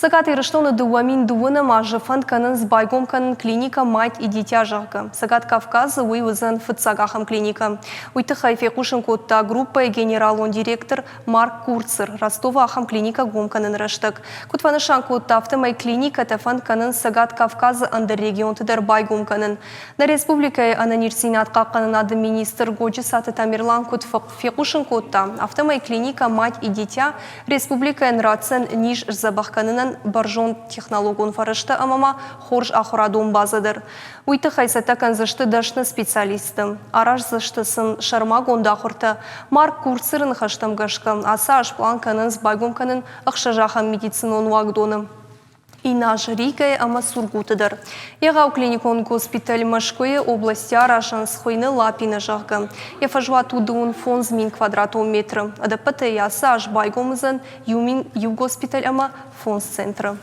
Цӕгат Ирыстоны 2012 азы фӕнд кӕнынц байгом кӕнын клиникӕ «Мать и дитя», зӕгъгӕ. Цӕгат Кавказы уый уыдзӕн фыццаг ахӕм клиникӕ. Уый тыххӕй фехъусын кодта группӕйы генералон директор Марк Курцер Ростовы ахӕм клиникӕ гом кӕныны рӕстӕг. Куыд фӕнысан кодта, афтӕмӕй клиникӕтӕ фӕнд кӕнынц Цӕгат Кавказы ӕндӕр регионты дӕр байгом кӕнын. Нӕ республикӕйы ӕнӕниздзинад хъахъхъӕнынады министр Годжысаты Тамерлан куыд фехъусын кодта, афтӕмӕй клиникӕ «Мать и дитя» республикӕйӕн ратдзӕн низ сдзӕбӕх кӕнынӕн бӕрзонд технологон фӕрӕзтӕ ӕмӕ ма хорз ахуырадон базӕ дӕр. Уый тыххӕй цӕттӕ кӕндзысты дӕсны специалистты, араздзысты сын сӕрмагонд ахуыртӕ. Марк Курцеры ныхӕстӕм гӕсгӕ, ацы аз пълан кӕнынц байгом кӕнын ӕхсӕз ахӕм медицинон уагдоны. Иннӕ Ригӕйы ӕмӕ Сургуты дӕр. Егъау клиникон госпиталь Мӕскуыйы областы аразынц, хуыйны Лапина, зӕгъгӕ. Йӕ фӕзуат у 55 000 квадратон метры. Ӕдӕппӕтӕй ацы аз байгом уыдзӕн иу госпиталь ӕмӕ фондз центры.